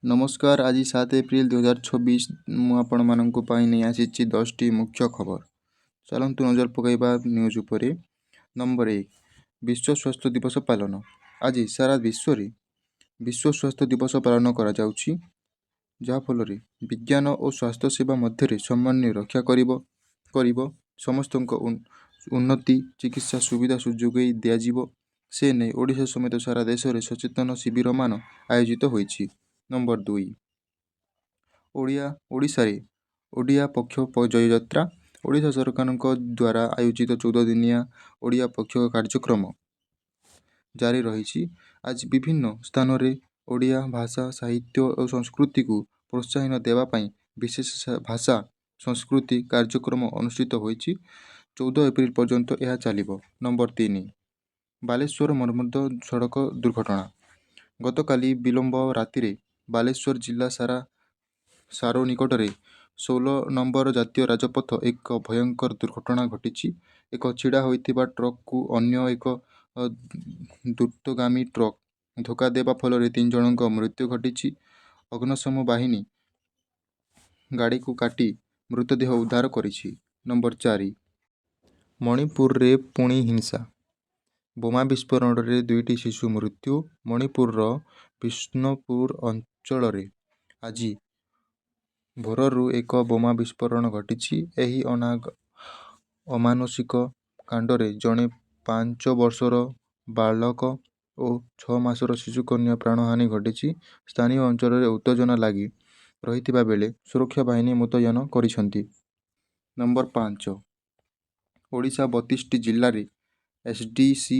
ନମସ୍କାର, ଆଜି 7 ଏପ୍ରିଲ 2026। ମୁଁ ଆପଣମାନଙ୍କ ପାଇଁ ନେଇ ଆସିଛି 10ଟି ମୁଖ୍ୟ ଖବର। ଚାଲନ୍ତୁ ନଜର ପକାଇବା ନ୍ୟୁଜ୍ ଉପରେ। ନମ୍ବର 1, ବିଶ୍ୱ ସ୍ୱାସ୍ଥ୍ୟ ଦିବସ ପାଳନ। ଆଜି ସାରା ବିଶ୍ୱରେ ବିଶ୍ୱ ସ୍ୱାସ୍ଥ୍ୟ ଦିବସ ପାଳନ କରାଯାଉଛି, ଯାହାଫଳରେ ବିଜ୍ଞାନ ଓ ସ୍ୱାସ୍ଥ୍ୟ ସେବା ମଧ୍ୟରେ ସମନ୍ୱୟ ରକ୍ଷା କରିବ, ସମସ୍ତଙ୍କ ଉନ୍ନତି ଚିକିତ୍ସା ସୁବିଧା ଯୋଗାଇ ଦିଆଯିବ, ସେ ନେଇ ଓଡ଼ିଶା ସମେତ ସାରା ଦେଶରେ ସଚେତନ ଶିବିରମାନ ଆୟୋଜିତ ହୋଇଛି। ନମ୍ବର 2, ଓଡ଼ିଶାରେ ଓଡ଼ିଆ ପକ୍ଷ ଜୟଯାତ୍ରା। ଓଡ଼ିଶା ସରକାରଙ୍କ ଦ୍ୱାରା ଆୟୋଜିତ 14 ଦିନିଆ ଓଡ଼ିଆ ପକ୍ଷ କାର୍ଯ୍ୟକ୍ରମ ଜାରି ରହିଛି। ଆଜି ବିଭିନ୍ନ ସ୍ଥାନରେ ଓଡ଼ିଆ ଭାଷା, ସାହିତ୍ୟ ଓ ସଂସ୍କୃତିକୁ ପ୍ରୋତ୍ସାହନ ଦେବା ପାଇଁ ବିଶେଷ ଭାଷା ସଂସ୍କୃତି କାର୍ଯ୍ୟକ୍ରମ ଅନୁଷ୍ଠିତ ହୋଇଛି। 14 ଏପ୍ରିଲ ପର୍ଯ୍ୟନ୍ତ ଏହା ଚାଲିବ। ନମ୍ବର 3, ବାଲେଶ୍ୱର ମର୍ମନ୍ତୁଦ ସଡ଼କ ଦୁର୍ଘଟଣା। ଗତକାଲି ବିଳମ୍ବ ରାତିରେ ବାଲେଶ୍ୱର ଜିଲ୍ଲା ସାରୋ ନିକଟରେ 16 ନମ୍ବର ଜାତୀୟ ରାଜପଥ ଏକ ଭୟଙ୍କର ଦୁର୍ଘଟଣା ଘଟିଛି। ଏକ ଛିଡ଼ା ହୋଇଥିବା ଟ୍ରକକୁ ଅନ୍ୟ ଏକ ଦ୍ରୁତଗାମୀ ଟ୍ରକ୍ ଧକ୍କା ଦେବା ଫଳରେ ତିନି ଜଣଙ୍କ ମୃତ୍ୟୁ ଘଟିଛି। ଅଗ୍ନିଶମ ବାହିନୀ ଗାଡ଼ିକୁ କାଟି ମୃତଦେହ ଉଦ୍ଧାର କରିଛି। ନମ୍ବର 4, ମଣିପୁରରେ ପୁଣି ହିଂସା। ବୋମା ବିସ୍ଫୋରଣରେ ଦୁଇଟି ଶିଶୁ ମୃତ୍ୟୁ। ମଣିପୁରର ବିଷ୍ଣୁପୁର ଅଞ୍ଚଳରେ ଆଜି ଭୋରରୁ ଏକ ବୋମା ବିସ୍ଫୋରଣ ଘଟିଛି। ଏହି ଅମାନୁଷିକ କାଣ୍ଡରେ ଜଣେ 5 ବର୍ଷର ବାଳକ ଓ 6 ମାସର ଶିଶୁକନ୍ୟା ପ୍ରାଣହାନି ଘଟିଛି। ସ୍ଥାନୀୟ ଅଞ୍ଚଳରେ ଉତ୍ତେଜନା ଲାଗି ରହିଥିବା ବେଳେ ସୁରକ୍ଷା ବାହିନୀ ମୁତୟନ କରିଛନ୍ତି। ନମ୍ବର 5, ଓଡ଼ିଶା 32ଟି ଜିଲ୍ଲାରେ ଏସ୍ଡିସି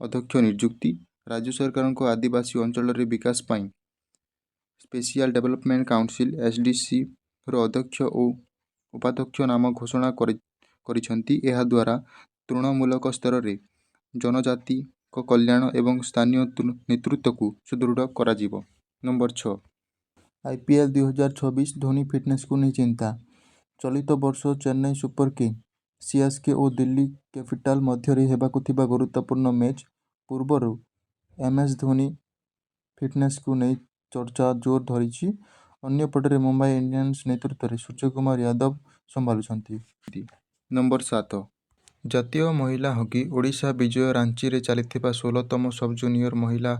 ଅଧ୍ୟକ୍ଷ ନିଯୁକ୍ତି। ରାଜ୍ୟ ସରକାରଙ୍କ ଆଦିବାସୀ ଅଞ୍ଚଳରେ ବିକାଶ ପାଇଁ ସ୍ପେସିଆଲ ଡେଭଲପମେଣ୍ଟ କାଉନସିଲ୍, ଏସ୍ଡିସିର ଅଧ୍ୟକ୍ଷ ଓ ଉପାଧ୍ୟକ୍ଷ ନାମ ଘୋଷଣା କରିଛନ୍ତି। ଏହାଦ୍ୱାରା ତୃଣମୂଳକ ସ୍ତରରେ ଜନଜାତିଙ୍କ କଲ୍ୟାଣ ଏବଂ ସ୍ଥାନୀୟ ନେତୃତ୍ୱକୁ ସୁଦୃଢ଼ କରାଯିବ। ନମ୍ବର 6, ଆଇପିଏଲ୍ 2026, ଧୋନି ଫିଟନେସକୁ ନେଇ ଚିନ୍ତା। ଚଳିତ ବର୍ଷ ଚେନ୍ନାଇ ସୁପର କିଙ୍ଗ, ସିଏସ୍କେ ଓ ଦିଲ୍ଲୀ କ୍ୟାପିଟାଲ ମଧ୍ୟରେ ହେବାକୁ ଥିବା ଗୁରୁତ୍ୱପୂର୍ଣ୍ଣ ମ୍ୟାଚ୍ ପୂର୍ବରୁ ଏମ୍ଏସ୍ ଧୋନି ଫିଟନେସକୁ ନେଇ ଚର୍ଚ୍ଚା ଜୋର ଧରିଛି। ଅନ୍ୟପଟରେ ମୁମ୍ବାଇ ଇଣ୍ଡିଆନ୍ସ ନେତୃତ୍ୱରେ ସୂର୍ଯ୍ୟକୁମାର ଯାଦବ ସମ୍ଭାଳୁଛନ୍ତି। ନମ୍ବର 7, ଜାତୀୟ ମହିଳା ହକି। ଓଡ଼ିଶା ବିଜୟ। ରାଞ୍ଚିରେ ଚାଲିଥିବା 16ତମ ସବ୍ ଜୁନିୟର ମହିଳା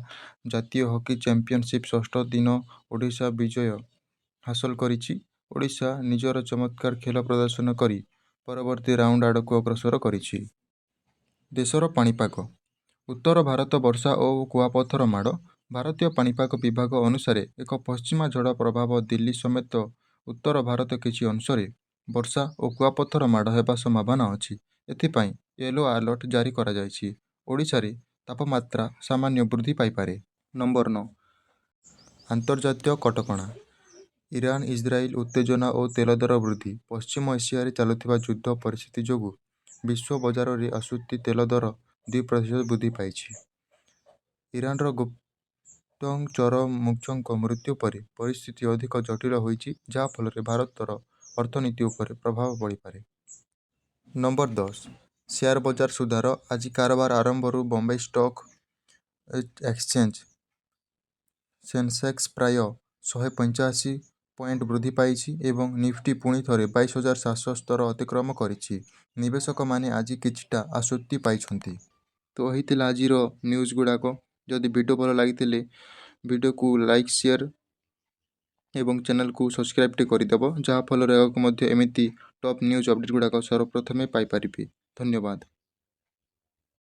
ଜାତୀୟ ହକି ଚାମ୍ପିଅନସିପ୍ ଷଷ୍ଠ ଦିନ ଓଡ଼ିଶା ବିଜୟ ହାସଲ କରିଛି। ଓଡ଼ିଶା ନିଜର ଚମତ୍କାର ଖେଳ ପ୍ରଦର୍ଶନ କରି ପରବର୍ତ୍ତୀ ରାଉଣ୍ଡ ଆଡ଼କୁ ଅଗ୍ରସର କରିଛି। ଦେଶର ପାଣିପାଗ। ଉତ୍ତର ଭାରତ ବର୍ଷା ଓ କୁଆପଥର ମାଡ଼। ଭାରତୀୟ ପାଣିପାଗ ବିଭାଗ ଅନୁସାରେ, ଏକ ପଶ୍ଚିମା ଝଡ଼ ପ୍ରଭାବ ଦିଲ୍ଲୀ ସମେତ ଉତ୍ତର ଭାରତ କିଛି ଅଂଶରେ ବର୍ଷା ଓ କୁଆପଥର ମାଡ଼ ହେବା ସମ୍ଭାବନା ଅଛି। ଏଥିପାଇଁ ୟେଲୋ ଆଲର୍ଟ ଜାରି କରାଯାଇଛି। ଓଡ଼ିଶାରେ ତାପମାତ୍ରା ସାମାନ୍ୟ ବୃଦ୍ଧି ପାଇପାରେ। ନମ୍ବର 9, ଆନ୍ତର୍ଜାତୀୟ କଟକଣା। ଇରାନ ଇସ୍ରାଏଲ ଉତ୍ତେଜନା ଓ ତେଲ ଦର ବୃଦ୍ଧି। ପଶ୍ଚିମ ଏସିଆରେ ଚାଲୁଥିବା ଯୁଦ୍ଧ ପରିସ୍ଥିତି ଯୋଗୁଁ ବିଶ୍ୱ ବଜାରରେ ଆସୂତି ତେଲ ଦର 2% ବୃଦ୍ଧି ପାଇଛି। ଇରାନର ଗୁପ୍ତଚର ମୁଖ୍ୟଙ୍କ ମୃତ୍ୟୁ ପରେ ପରିସ୍ଥିତି ଅଧିକ ଜଟିଳ ହୋଇଛି, ଯାହାଫଳରେ ଭାରତର ଅର୍ଥନୀତି ଉପରେ ପ୍ରଭାବ ପଡ଼ିପାରେ। ନମ୍ବର 10, ସେୟାର ବଜାର ସୁଧାର। ଆଜି କାରବାର ଆରମ୍ଭରୁ ବମ୍ବେ ଷ୍ଟକ୍ ଏକ୍ସଚେଞ୍ଜ ସେନସେକ୍ସ ପ୍ରାୟ 185 ପଏଣ୍ଟ ବୃଦ୍ଧି ପାଇଛି ଏବଂ ନିଫ୍ଟି ପୁଣି ଥରେ 22,700 ସ୍ତର ଅତିକ୍ରମ କରିଛି। ନିବେଶକମାନେ ଆଜି କିଛିଟା ଆଶ୍ୱସ୍ତି ପାଇଛନ୍ତି। ତ ଏହି ଥିଲା ଆଜିର ନ୍ୟୁଜ୍ ଗୁଡ଼ାକ। ଯଦି ଭିଡ଼ିଓ ଭଲ ଲାଗିଥିଲେ, ଭିଡ଼ିଓକୁ ଲାଇକ୍, ସେୟାର ଏବଂ ଚ୍ୟାନେଲକୁ ସବସ୍କ୍ରାଇବ୍ ଟିକେ କରିଦେବ, ଯାହାଫଳରେ ଆଗକୁ ମଧ୍ୟ ଏମିତି ଟପ୍ ନ୍ୟୁଜ୍ ଅପଡ଼େଟ୍ ଗୁଡ଼ାକ ସର୍ବପ୍ରଥମେ ପାଇପାରିବେ। ଧନ୍ୟବାଦ।